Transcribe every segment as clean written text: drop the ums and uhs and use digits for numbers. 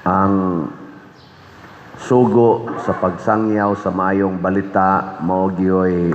Ang sugo sa pagsangyaw sa maayong balita mao gyoy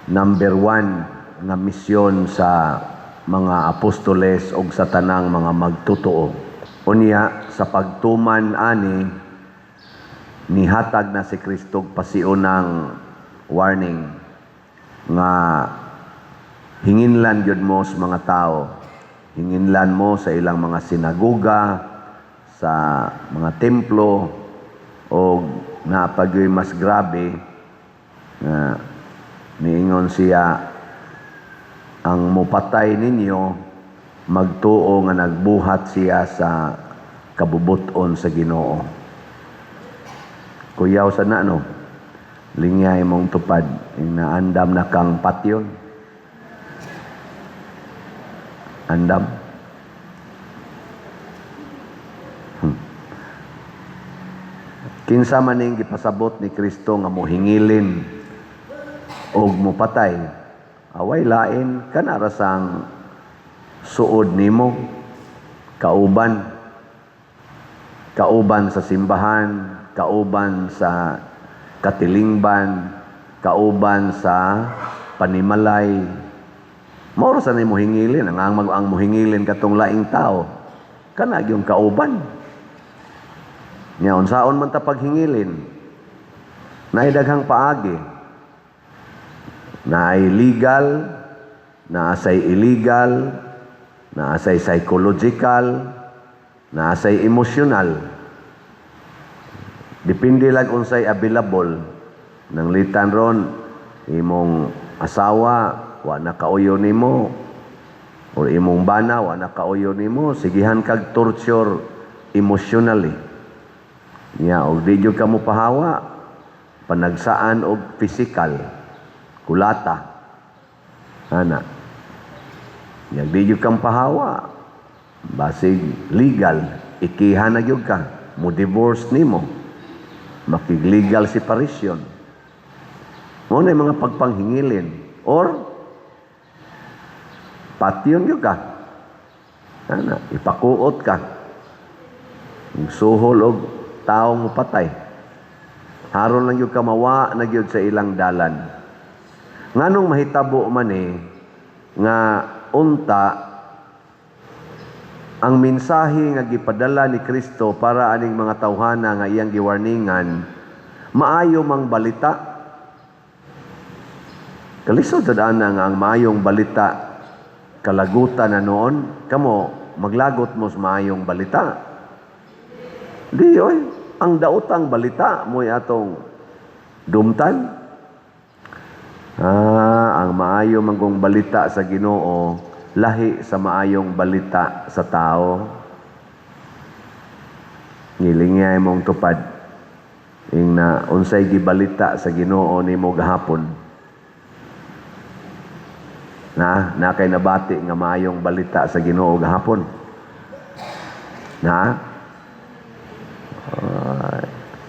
number one nga misyon sa mga apostoles og sa tanang mga magtotoo. Unya sa pagtuman ani, nihatag na si Kristo og pasiunang warning nga hinginlan gyud mo sa mga tao. Hinginlan mo sa ilang mga sinagoga, sa mga templo, o napagyoy mas grabe nga niingon siya, ang mupatay ninyo magtuo nga nagbuhat siya sa kabubuton sa Ginoo. Kuyaw sa na, no? Lingyay mong tupad, ing naandam na kang patyon. Andam. Kinsa man ning gipasabot ni Kristo nga mohingilin og mopatay, away lain kana ra sang suod nimo, kauban, kauban sa simbahan, kauban sa katilingban, kauban sa panimalay. Mao ra sa nimo hingilin ang mohingilin katong laing tao, kana gyud kauban. Nya unsaon man ta paghingilin? Naay daghang paagi. Naay legal, naasay illegal, naasay psychological, naasay emotional. Depende lang unsay available. Nang litan ron, imong asawa, wa na kauyo nimo, or imong bana, wa na kauyo nimo, sigihan kag torture emotionally. Nya, og di jud ka mo pahawa, panagsaan og physical, kulata. Ana. Nya, di jud kang pahawa, basig legal, ikiha na gyud ka, mo divorce nimo, makig-legal separation. Mao na yung mga pagpanghingilin. Or, patyon gyud ka. Ana, ipakuot ka. Suhol og taong mopatay. Haron lang gyud ka mawa na gyud sa ilang dalan. Nganong mahitabo man eh, nga unta ang mensahe nga gipadala ni Kristo para aning mga tawhana nga iyang giwarningan, maayo mang balita? Kalisod sad ana nga ang maayong balita kalagutan na noon. Kamo, maglagot mo sa maayong balita? Di oy, ang daotang balita mo'y atong dumtan. Ah, ang maayo manggong balita sa Ginoo lahi sa maayong balita sa tao. Ngilingay mong tupad. Ing na unsay gibalita sa Ginoo nimo gahapon? Na, na kay nabati nga maayong balita sa Ginoo gahapon? Na? Ay,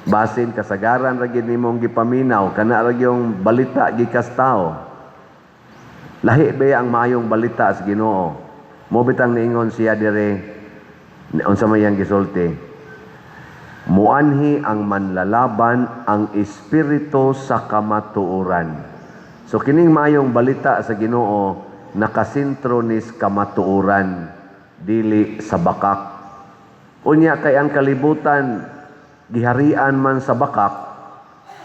basin kasagaran ra gyud nimong gipaminaw kana ra gyung balita gikas tao. Lahi ba ang maayong balita sa Ginoo? Mo bitang niingon siya dire, unsa may iyang gisulti? Muanhi ang manlalaban, ang espiritu sa kamatuoran. So kining maayong balita sa Ginoo nakasentro nis kamatuoran, dili sa bakak. Unya kay ang kalibutan giharian man sa bakak,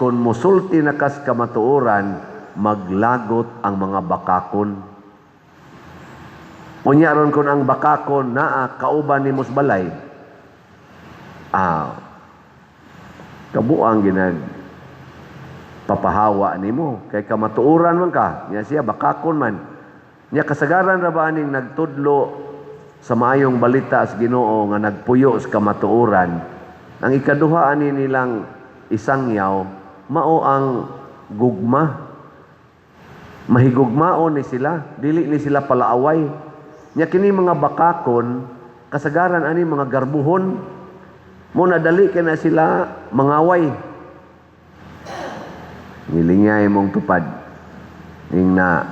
kung musulti na kas kamatuoran, maglagot ang mga bakakon. Unya ron kung ang bakakon naa kauban nimo sa balay, kabuang ginag papahawa nimo kay kamatuoran man ka nya, siya bakakon man. Nya kasagaran ra ba aning nagtudlo sa maayong balita sa Ginoo nga nagpuyo sa kamatuoran, ang ikaduha ani nilang isangyaw mao ang gugma. Mahigugmaon ni sila, dili ni sila palaaway. Nya kini mga bakakon kasagaran ani mga garbuhon mo, nadali kay na sila mangaway. Ngilingay mong tupad ing na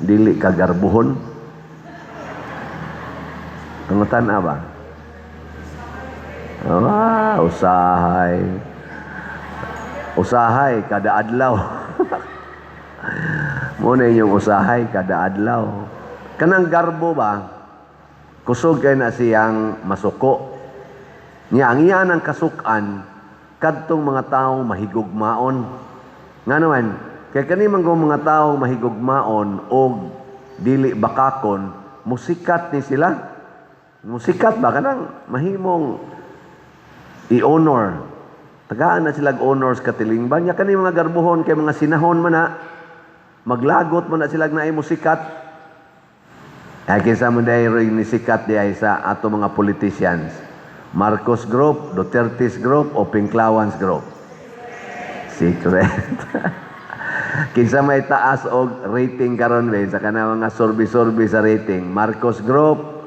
dili ka garbuhon? Ang ba? Ah, usahay. Usahay kada adlaw. Mao na inyong usahay kada adlaw. Kanang garbo ba? Kusog kay na siyang masuko. Niya ang iya ng kasukan kadtong mga taong mahigugmaon. Nga naman, kay kani man kung mga taong mahigugmaon og dili bakakon, musikat ni sila. Musikat ba kanang mahimong i-honor. Tagaan na sila honors katilingban. Nya kani mga garbuhon kay mga sinahon man na, maglagot man na sila na musikat. Ay kinsa man dahil ni sikat di ay sa ato mga politicians? Marcos Group, Duterte's Group, o Pinklawans Group? Secret. Kinsa may taas og rating karon be sa kanang mga survey-survey sa rating? Marcos Group,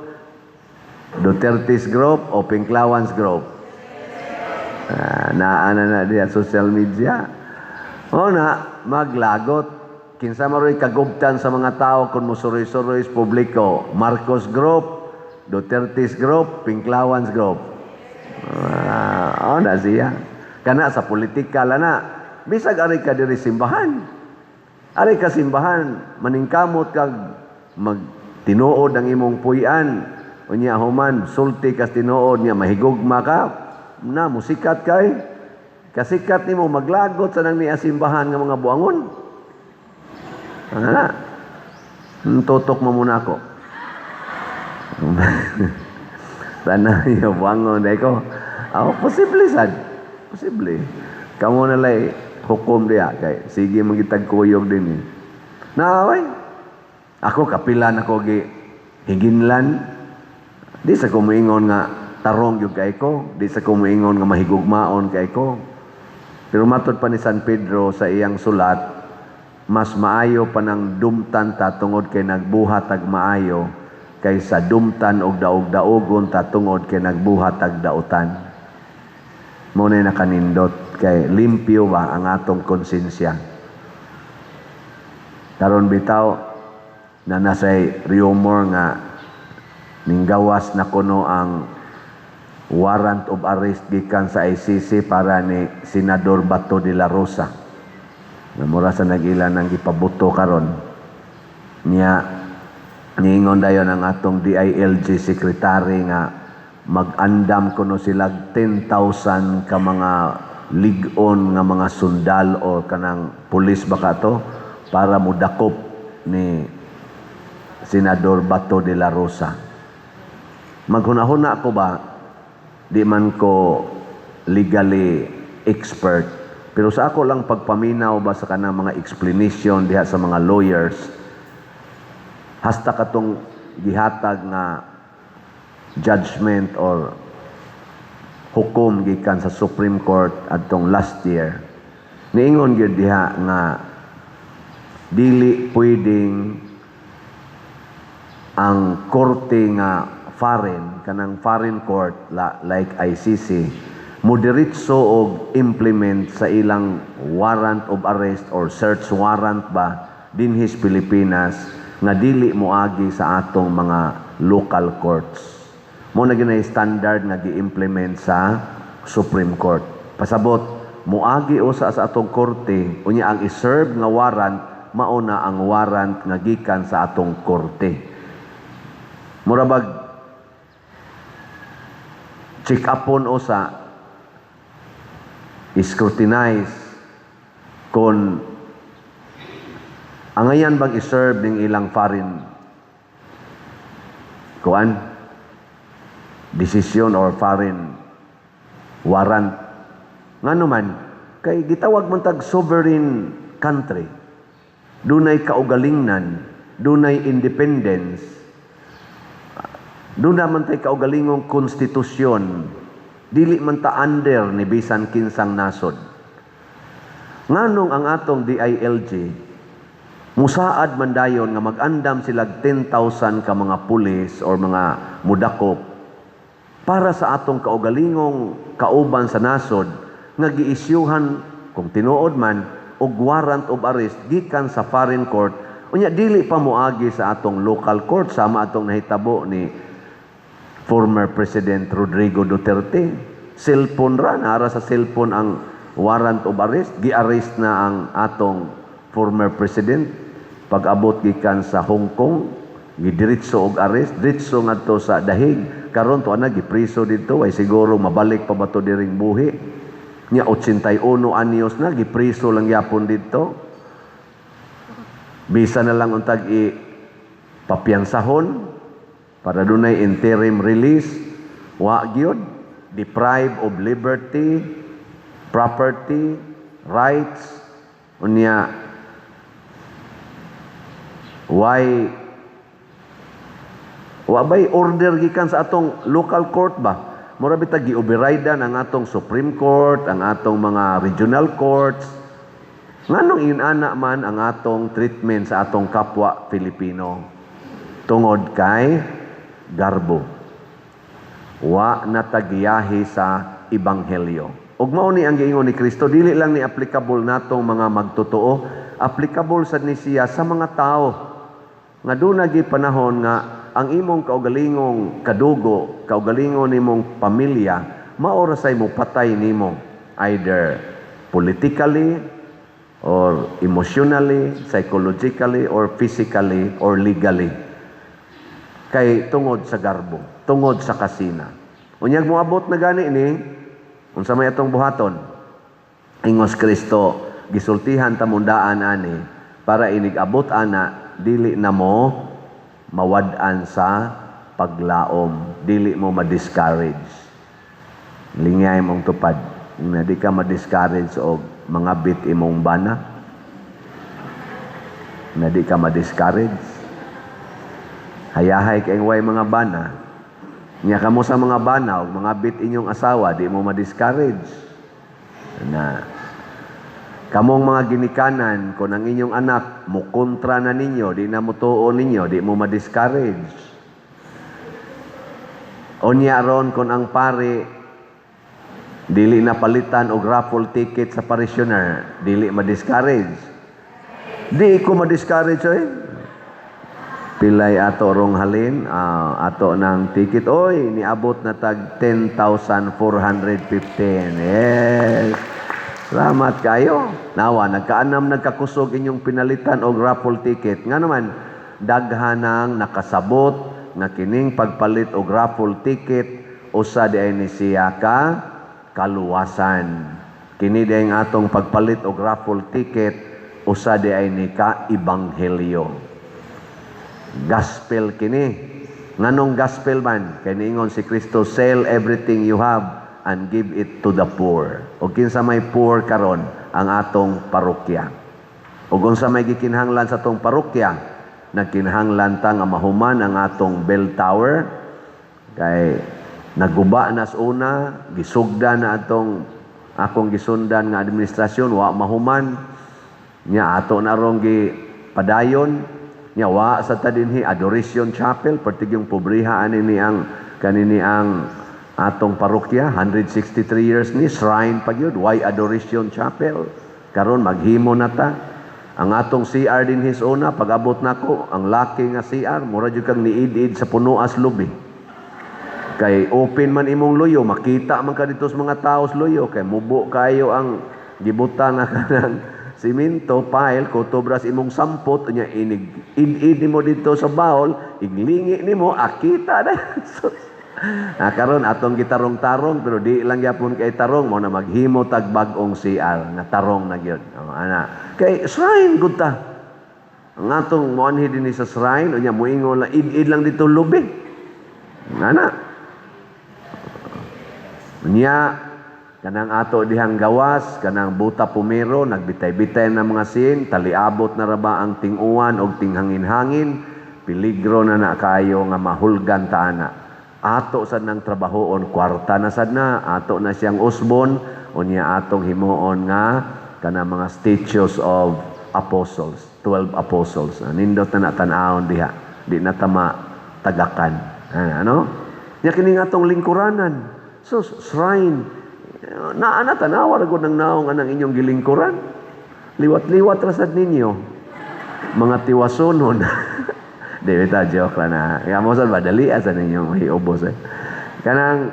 Duterte's Group, o Pinklawans Group? Ah, naa na na diya social media. O na, maglagot. Kinsa maroy kagubtan sa mga tao kung musuroy-suroy sa publiko? Marcos Group, Duterte's Group, Pinklawans Group? Ah, o na siya. Kana sa politika na. Bisag ari ka diri simbahan. Ari ka simbahan, maningkamot kag magtinuod ang imong puy-an. Unya human, sulti kas tinuod niya, mahigugma ka, na musikat kay. Kasikat nimo maglagot sa nang niya simbahan nga mga buangon. Ana. Tutok mo muna ako. Sana yung buangon dahil ko. Ako, posible sad. Posible. Kamo na lay hukom diya. Kay, sige magitag kuyog din eh. Naaway. Ako, kapilan ako gi higinlan. Di sa kumuingon nga tarong yung kay ko. Di sa kumuingon nga mahigugmaon kay ko. Pero matod pa ni San Pedro sa iyang sulat, mas maayo pa ng dumtan ta tungod kay nagbuhat ag maayo kaysa dumtan og daog-daogon ta tungod kay nagbuhat ag dautan. Mao na nakanindot kay limpyo ba ang atong konsensya. Karon bitaw na nasay rumor nga ninggawas na kuno ang warrant of arrest gikan sa ICC para ni Senador Bato de la Rosa. Na mura sa nag-ila ng gipabuto karon. Niya niingon dayon ang atong DILG secretary nga mag-andam kuno sila 10,000 ka mga lig-on nga mga sundal o kanang pulis ba ka to para mudakop ni Senador Bato de la Rosa. Maghunahuna ko ba, di man ko legally expert, pero sa ako lang pagpaminaw ba sa kanang mga explanation diha sa mga lawyers, hasta katong gihatag nga judgment or hukom gikan sa Supreme Court adtong last year, niingon gyud diha nga dili pwedeng ang korte nga foreign, kanang foreign court la, like ICC, modiretso og implement sa ilang warrant of arrest or search warrant ba dinhis Pilipinas nga dili moagi sa atong mga local courts. Mao na ginay standard nga gi-implement sa Supreme Court. Pasabot, moagi usa sa atong korte, unya ang i-serve nga warrant mao na ang warrant nga gikan sa atong korte. Mura bag check upon usa, scrutinize kung angayan bang i-serve ning ilang foreign kuan decision or foreign warrant. Ngano man kay gitawag man tag sovereign country, dunay kaugalingnan, dunay independence, duna man tay kaugalingong konstitusyon, dili man ta under ni bisan kinsang nasod. Nganong ang atong DILG musaad man dayon nga mag-andam sila 10,000 ka mga pulis or mga mudakop para sa atong kaugalingong kauban sa nasod nga giisyuhan kung tinuod man og warrant of arrest gikan sa foreign court, unya dili pa moagi sa atong local court, sama atong nahitabo ni former President Rodrigo Duterte? Cellphone ra, nara sa cellphone ang warrant of arrest. Gi-arrest na ang atong former president pag-abot gikan sa Hong Kong, gidiretso og arrest, diretso ngadto sa The Hague. Karon to ana gipriso didto, ay siguro mabalik pa ba to diring buhi. Nya 81 anyos na, gipriso lang gyapon didto. Bisa na lang untag i papiyansahon para dunay interim release, wa gyud. Deprive of liberty, property, rights. Unya why wa bay order gikan sa atong local court ba? Mura bitag gi-override ang atong Supreme Court, ang atong mga regional courts. Nganong inana man ang atong treatment sa atong kapwa Filipino? Tungod kay garbo. Wa na tagiyahi sa ebanghelyo. Ug mao ni ang giingon ni Kristo, dili lang ni applicable natong mga magtotoo, applicable sad ni siya sa mga tao. Nga doon nagi panahon nga ang imong kaugalingong kadugo, kaugalingon nimong pamilya, mao ra say mo patay nimo, either politically or emotionally, psychologically or physically or legally. Kay tungod sa garbo, tungod sa kasina. Unyag moabot na gani ni, unsa may atong buhaton? Ingos Kristo, gisultihan ta mundaan ani para inig abot ana, dili na mo mawad-an sa paglaom, dili mo ma-discourage. Lingay mong tupad, na di ka ma-discourage og mga bit imong bana. Na di ka ma-discourage. Hayahay kay way mga bana. Nya kamo sa mga bana og mga bit inyong asawa, di mo ma-discourage. Na kamong mga ginikanan, kung ang inyong anak mukontra na ninyo, di na mutuo ninyo, di mo ma-discourage. Unya ron kung ang pari dili na palitan og raffle ticket sa parishioner, dili ma-discourage. Di ko ma-discourage oy. Pilay ato rong halin, ato ng ticket, oy, niabot na tag 10,415. Yes. Salamat kayo. Nawa, nagkaanam nagkakusog inyong pinalitan og raffle ticket. Nga naman, daghanang nakasabot nga kining pagpalit og raffle ticket usa di ay ni siya ka kaluwasan. Kini di ang atong pagpalit og raffle ticket, usa di ay ni ka ebanghelyo. Gospel kini. Nganong gospel man? Kay niingon si Kristo, "Sell everything you have and give it to the poor." O kinsa may poor karon? Ang atong parokya. O unsa may gikinahanglan sa atong parokya? Nagkinahanglan ta nga mahuman ang atong bell tower kay naguba na sa una, gisugda na atong akong gisundan nga administrasyon, wa mahuman. Nya ato na rong gi padayon. Nya wa sa ta dinhi Adoration Chapel, pertigyong pobriha ani ni ang kanini ang atong parokya, 163 years ni shrine pa gyud, why Adoration Chapel? Karon maghimo na ta. Ang atong CR dinhi sa una, pag-abot nako, ang laki nga CR, mura jud kang niid-id sa punoas lubi. Kay open man imong luyo, makita man ka dito sa mga tao sa luyo kay mubo kayo ang gibutang nga kanang simento, pile, kutob ras imong sampot, unya inig id-id nimo dito sa bahol, iglingi nimo, akita na. Ah, karon atong gitarong-tarong pero di lang gyapon kay tarong mo na maghimo tag bag-ong CR nga tarong na gyud. Oh, ana. Kay shrine gud ta. Ang atong moanhi dinhi sa shrine, unya moingon lang id-id lang dito lubi. Ana. Unya kanang ato dihang gawas, kanang buta pumero, nagbitay-bitay na mga sin, taliabot na ra ba ang ting-uwan og tinghangin-hangin, peligro na na kayo nga mahulgan ta ana. Ato sad nang trabahoon, kwarta na sad na, ato na siyang usbon, unya atong himuon nga kanang mga statues of apostles, 12 apostles. Ah, nindot na na tan-awon diha, di na tama tagakan. Ah, ano? Nya kini nga atong lingkuranan. So, shrine. Naa na tanawa ra gud ng naong anang inyong gilingkuran. Liwat-liwat ra sad ninyo. Mga tiwasonon. Di bita, joke ra na. Kaya mo sad ba dali sa ninyo hiubos eh. Kanang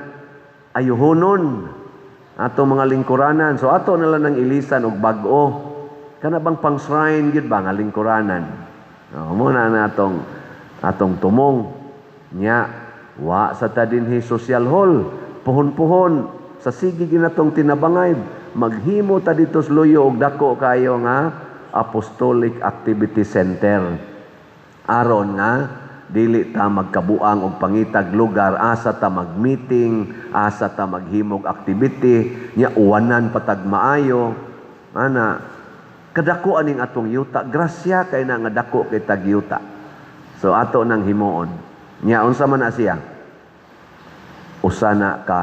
Ayuhonon atong mga lingkuranan. So ato na lang ng ilisan og bag-o. Kana bang pang shrine gyud ba nga lingkuranan? Oh, mao na na atong tumong. Nya wa sa ta dinhi social hall. Puhon-puhon sa sige ginatong tinabangay, maghimo ta dito sa Luyo og dako kayo nga Apostolic Activity Center. Aron nga dili ta magkabuang og pangitag lugar asa ta mag-meeting, asa ta maghimog activity, nya uwanan patag maayo. Ana, kadako aning atong yuta, grasya kay na nga dako kay tag yuta. So ato nang himuon. Nya unsa man na siya? Usa na ka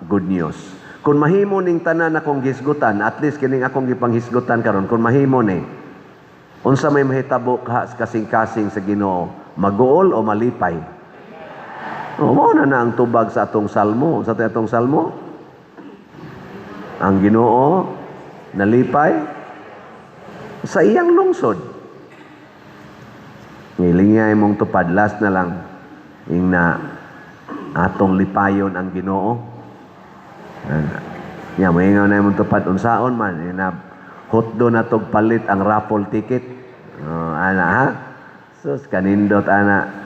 good news. Kung mahimo ning tanan akong gisgutan, at least kining akong gipanghisgutan karon, kung mahimo ni, unsa may mahitabo ka sa kasing-kasing sa Ginoo? Maguol o malipay? O, mao na na ang tubag sa atong salmo. Sa atong salmo, ang Ginoo nalipay sa iyang lungsod. Ngilingya imong tupad, last na lang. Ing na atong lipayon ang Ginoo. Ya, moingaw na imong tupad unsaon man ina, hotdo na tog palit ang raffle ticket. Oh, ana ha? Sus, kanindot ana.